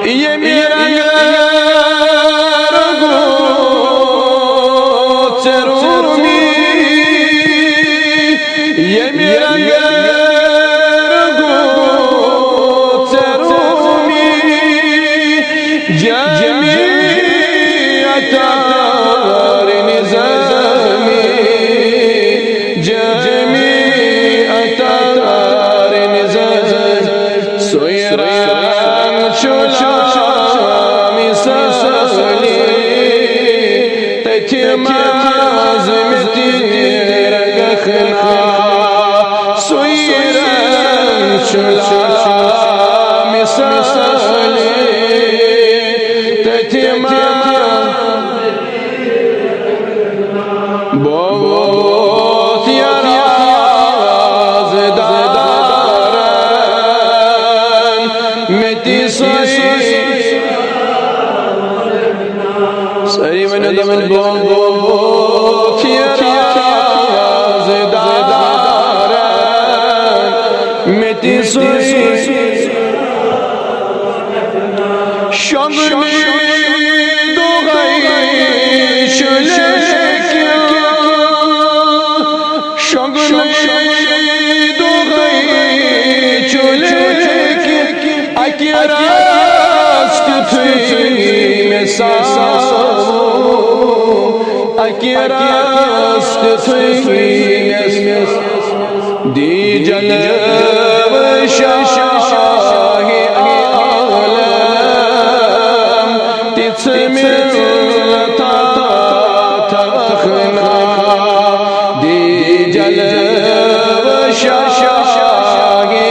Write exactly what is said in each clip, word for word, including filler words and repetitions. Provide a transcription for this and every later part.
ییٚمہِ رنٛگہٕ رنٛگو ژےٚ روٗمی، ییٚمہِ رنٛگہٕ رنٛگو ژےٚ روٗمی، جامی عطا نظامی، جامی عطا نظامی۔ سُے رنٛگ چھُ شامی سٲلی، تٔتھۍ منٛز مےٚ تہِ رنٛگہٕ خنا۔ سُے رنٛگ چھُ شامی سٲلی، تٔتھۍ منٛز بہت یہِ رازدارن مےٚ تہِ سُے۔ سٲری ؤنِو، دَپان، بہت یہِ رازدارن مےٚ تہِ سُے۔ شۄنٛگنٕے دۄہَے چھُ لیکِن، شۄنٛگنٕے دۄہَے چھُ لیکِن، اَکہِ رازٕ تیُتھُے مےٚ ساوُن، اَکہِ رازٕ تیُتھُے مےٚ دی جلوٕ شاہِ عالم، تِژھ مِلتا تھوکھ نا۔ دی جلوٕ شاہِ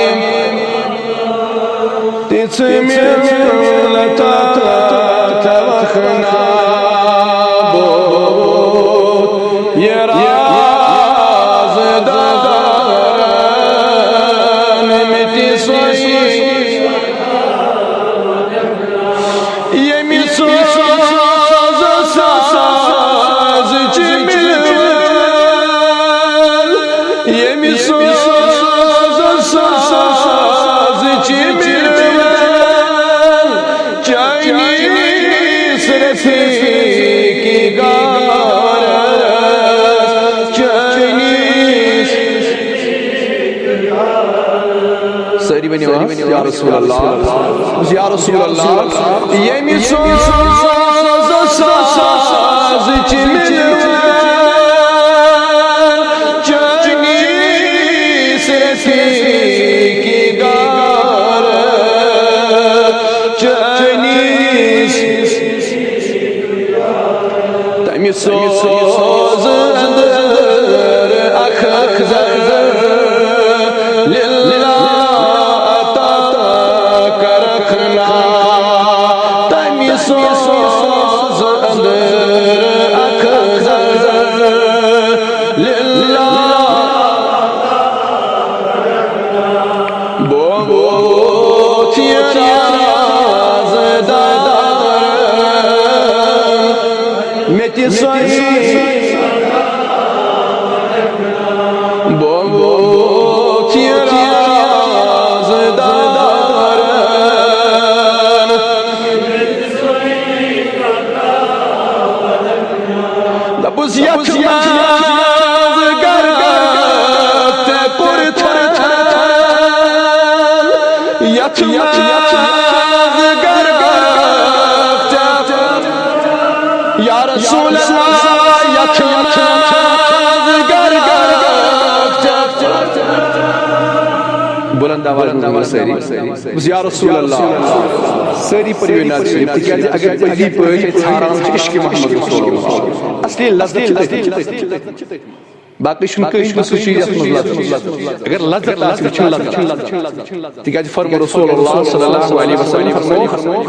تِژھ مِلتا تھوکھ نا۔ بہت یہِ رازدارن مےٚ تہِ سُے، ییٚمہِ سوزٕ سازٕچ مِلوَل، ییٚمہِ سوزٕ سازٕچ مِلوَل، چٲنِس رفیقِ غارت، چٲنِس۔ سٲری ؤنِو حظ، یا رسول اللہ، یا رسول اللہ، ییٚمہِ سوزٕ سازٕچ مِلوَل، چٲنِس رفیقِ غارت، چٲنِس۔ تَمہِ سوزٕ أنٛدرٕ اکھ زر، للہ عطا کرکھ نا۔ تَمہِ سوزٕ أنٛدرٕ اکھ زر، للہ بہت یہِ رازدار مےٚ تہِ سُے۔ بہت یہِ رازدار دَپُس یَتھ منٛز گرٕ تہِ کوٚر تھل، یَتھ منٛز گرٕ تہِ، یا رسول اللہ، یَتھ منٛز گرٕ تہِ۔ بلند آواز منٛز ؤنِو سٲری۔ یا رسول اللہ، سٲری پٔرِو یہِ نعت شریف، تِکیٛازِ اگر پٔزی پٲٹھۍ أسۍ ژھاران چھِ عشق محمد رسول اللہ، اصلی لذت چھِ تٔتھۍ۔ باقٕے چھُنہٕ کٲنٛسہِ، کٲنٛسہِ چیٖزَس منٛز لذت۔ اگر لذت آسہِ، یہِ چھُنہٕ لذت۔ تِکیٛازِ فرموو رسول اللہ صلی اللہ علیہ وسلم، فرموو،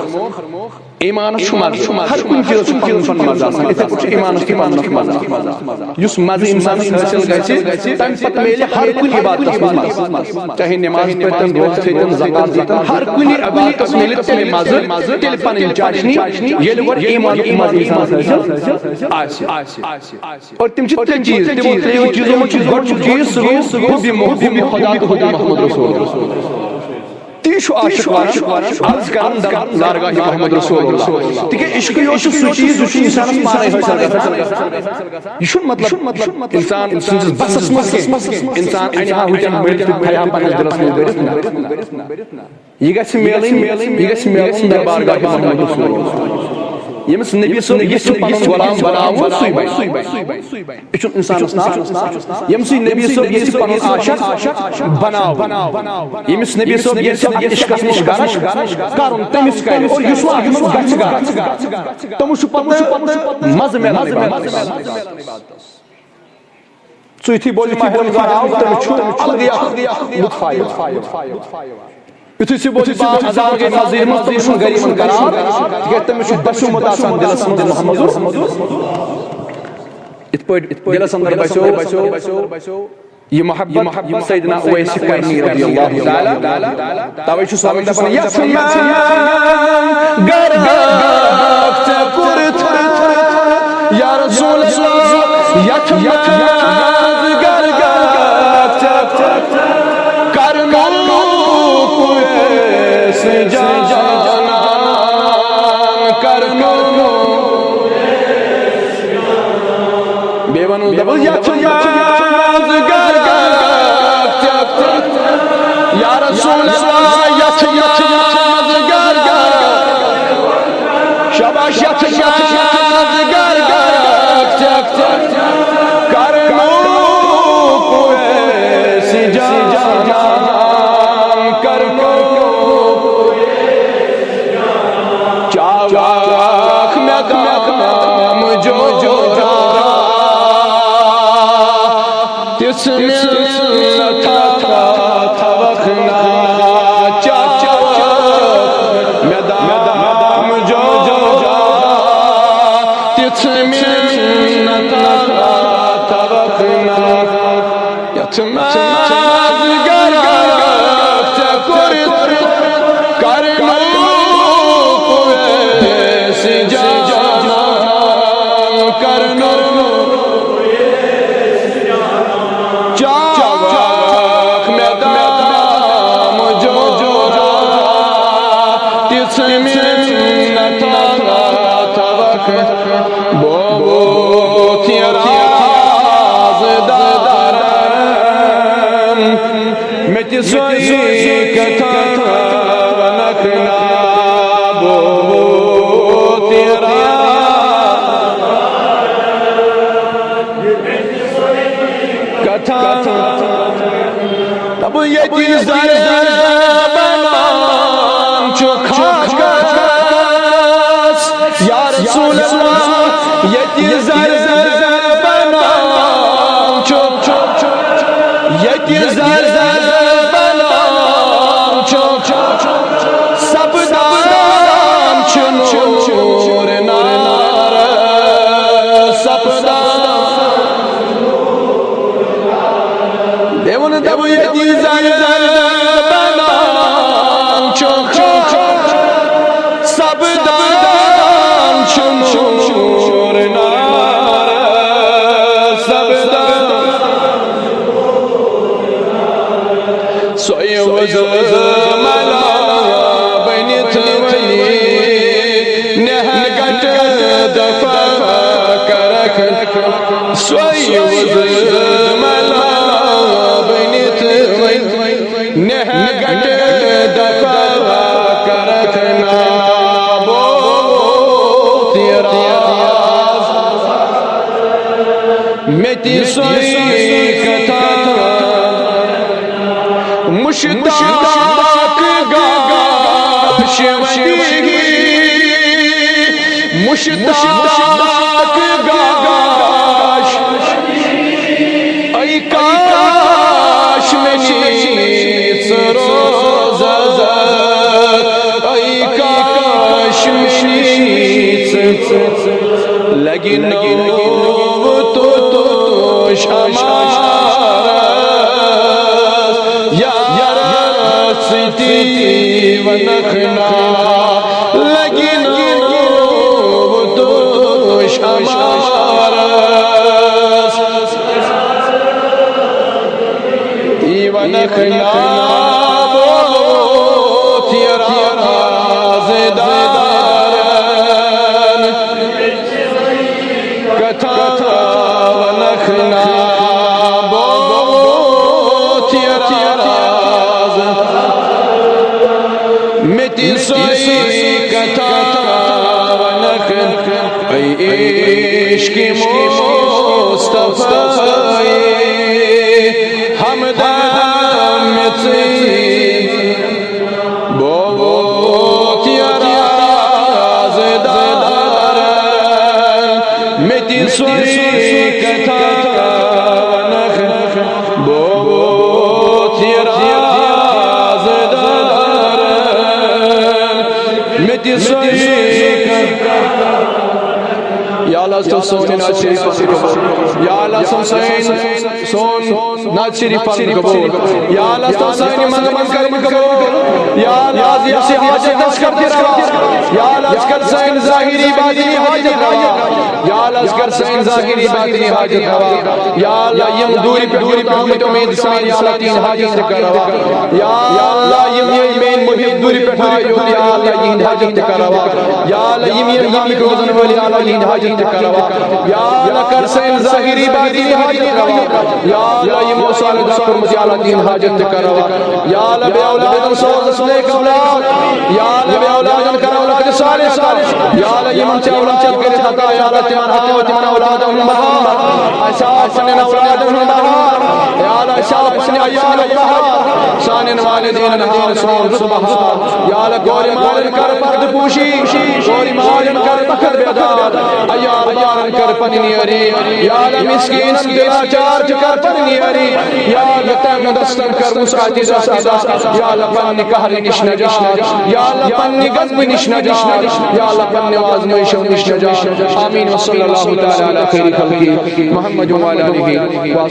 ایمانس چھُ مزٕ، ہر کُنہِ چیٖزس چھُ پنُن پنُن مزٕ آسان، یِتھے پٲٹھۍ چھُ ایمانس تہِ پنُن اکھ مزٕ آسان۔ یُس مزٕ انسانس حٲصِل گژھِ، تمہِ پتہٕ میلہِ ہر کُنہِ عبادتس منٛز مزٕ، چاہے نماز پٔرتن، روزٕ تھٲوتن، زکات دِتن، ہر کُنہِ عبادتس میلہِ تیٚلہِ مزٕ، تیٚلہِ پنٕنۍ چاشنی، ییٚلہِ گۄڈٕ ایمانُک مزٕ انسانس حٲصِل آسہِ۔ اور تِم چھِ ترٛےٚ چیٖز، تِمو ترٛیٚیو چیٖزو منٛز چھُ گۄڈٕنیُک چیٖز، سُہ گوٚو حب محمد، حب خدا تہٕ حب محمد رسول۔ یہِ چھُ عاشق وَنان، عرض کران در بارگاہِ محمد رسول اللہ۔ تِکیٛازِ عشق یوت چھُ سُہ چیٖز، یُس چھُ اِنسانَس پانَے حٲصِل گژھان۔ یہِ چھُنہٕ مطلب، مطلب اِنسان سٕنٛدِس بَسَس منٛز کینٛہہ۔ اِنسان اَنہِ ہا ہُتٮ۪ن مٔلۍ تہٕ تھایہِ ہا پنٛنِس دِلَس منٛز بٔرِتھ۔ نہ۔ یہِ گژھِ میلٕنۍ، یہِ گژھِ میلُن در بارگاہِ محمد رسول اللہ۔ ییٚمِس نبی صٲب یژھِ پنُن غلام بناوُن، سُے بنہِ۔ یہِ چھُنہٕ اِنسانَس ناو۔ ییٚمہِ سۭتۍ نبی صٲب یژھِ پنُن عاشق بناوُن، ییٚمِس نبی صٲب یژھِ اَتھ عشقَس منٛز غرق کرُن، تٔمِس کرِ۔ اور یُس وۄنۍ اَتھ منٛز گژھِ غرق، تٔمِس چھُ پتہٕ مَزٕ میلان عبادتَس۔ ژٕ یُتھُے بوزِ ماہِ رمضان آو، تٔمِس چھُ الگٕے اکھ لطفا یِوان۔ یُتھُے ژٕ بوزِ پانٛژھ اذان گٔے مسجدِ منٛز، تٔمِس چھُنہٕ گرِ یِوان قرار، تِکیٛازِ تٔمِس چھُ دٔچھُمُت آسان دِلس منٛز محمد۔ یِتھ پٲٹھۍ دِلس اندر بسیو یہِ محبت سیدنا اویس قرنی رضی اللہ تعالیٰ۔ توے چھُ سوال دپان، یتھ منٛز غرق ژےٚ کوٚرُتھ، یا رسول اللہ، یتھ منٛز غرق ژےٚ کرنووُکھ ویس جانان، کرنووُکھ۔ بیٚیہِ وَنُن، دَپُن، یَتھ منٛز غرق ژےٚ، یا رسول اللہ، یَتھ، یَتھ منٛز غرق، شاباش، یَتھ منٛز غرق ژےٚ، کرنووُکھ ویس جانان، کرنووُکھ۔ چاوکھ مےٚ دام جورا، تِژھ مِنت تھاوکھ نا۔ چاوکھ مےٚ دام جورا، تِژھ مِنت تھاوکھ نا۔ یَتھ منٛز غرق ژےٚ کوٚرُتھ، کرنووُکھ ویس جانان، کرنووُکھ۔ چاوکھ مےٚ دام جورا، تِژھ مِنت تھاوکھ۔ بوبوتھ یہِ راز دارن، مےٚ تہِ سۄے کتھا ونکھ نا۔ بوبوتھ یہِ راز کتھا۔ دَپُن ییٚتہِ زَرٕ بَنان چھُ خاص، یا رسول اللہ، ییٚتہِ زَرٕ بَنان چھُ، ییٚتہِ زَرٕ بَنان چھُ، سَپدان چھُ نوٗر نار، سَپدان۔ بیٚیہِ ووٚن، دوٚپُن، ییٚتہِ زَرٕ بَنان چھُ خاک، سَپدان چھُ نوٗر نار، سَپدان۔ سۄے وُزملا بٔنِتھ وۄنۍ نہہ گٹہٕ دفعہ کرکھ۔ سۄے وُزملا بٔنِتھ وۄنۍ نہہ گٹہٕ دفعہ کرکھ نا۔ بوبوتھ یہِ راز، مےٚ تہِ سۄے کتھا۔ مشتاق گاش وبیگی، مشتاق گاش، اے کاش مےٚ نیٖژ روزس، اے کاش مےٚ نیٖژ۔ لگہِ نوٚو توٚتُش ہمارس، یارس سۭتی ونکھ نا۔ لگہِ نوٚو توٚتُش ہمارس، تی ونکھ نا۔ بوبوتھ سُے کتھا ونکھ، اے عشق مصطفیٰ، ہمدم مےٚ ژٕے۔ بہت یہِ رازدار، مےٚ تہِ سُے کتھا ونکھ۔ بہت یہِ رازدار، مےٚ تہِ سُے کتھا۔ یا اللہ، ژٕ تھاو سون نعت شریف پنُن قبول۔ یا اللہ، ژٕ تھاو سٲنۍ، سون نعت شریف پنُن قبول۔ یا اللہ، ژٕ تھاو سٲنۍ منٛگہٕ منٛگہٕ کرٕنۍ قبول۔ یا اللہ، از یۄس یہِ حاجت، ژٕ کر تہِ روا۔ یا اللہ، ژٕ کر سٲنۍ ظٲہری باطنی حاجت روا۔ یا اللہ، ژٕ کر سٲنۍ ظٲہری باطنی حاجت روا۔ یا اللہ، یِم دوٗرِ پٮ۪ٹھ یوٚت آمٕتۍ اُمید سان، یا اللہ، تِہِنٛدۍ حاجت تہِ کر روا۔ یا اللہ، یِم یِم میٲنۍ محب دوٗرِ پٮ۪ٹھ آے یوٚت، یا اللہ، یِہِنٛدۍ حاجت تہِ کر روا۔ یا اللہ، یِم یِم ییٚتہِ روزن وٲلۍ، یا اللہ، یِہِنٛدۍ حاجت تہِ کر روا۔ یا اللہ، کر سٲنۍ ظٲہری باطنی حاجت روا۔ یا اللہ، یِمو سال دعا کوٚرمُت، یا اللہ، تِہِنٛدۍ حاجت تہِ کر روا۔ یا اللہ، بے اولادن سوزس نیک اولاد۔ یا اللہ، بے اولادن کر اولاد صالح عطا۔ یا اللہ، یِمن چھِ اولاد کٔرِتھ عطا، یا اللہ، تِمن ہاو تِمن اولادن ہُنٛد بہار۔ اَسہِ ہاو پننٮ۪ن اولادن ہُنٛد بہار۔ یا اللہ، اَسہِ ہاو پننہِ عیالُک بہار۔ سانٮ۪ن والدینن ہاو سون رُت بہار۔ یا اللہ، کورِ مالٮ۪ن کر پردٕ پوشی، کورِ مالٮ۪ن کر پکھر بیدار، عیال دارن کر پنٕنۍ یٲری۔ یا اللہ، مسکینن تہٕ لاچار چھِ کر پنٕنۍ یٲری۔ یا اللہ، تنگ دستن کر وسعتی دستی۔ یا اللہ، پننہِ قہرٕ نِش نجات۔ یا اللہ، پننہِ غضبہٕ نِش نجات۔ یا اللہ، پننہِ آزمٲیشو نِش نجات۔ آمین۔ وصلی اللہ تعالی علی خیر خلقہ محمد وعلی آلہ وصحبہ۔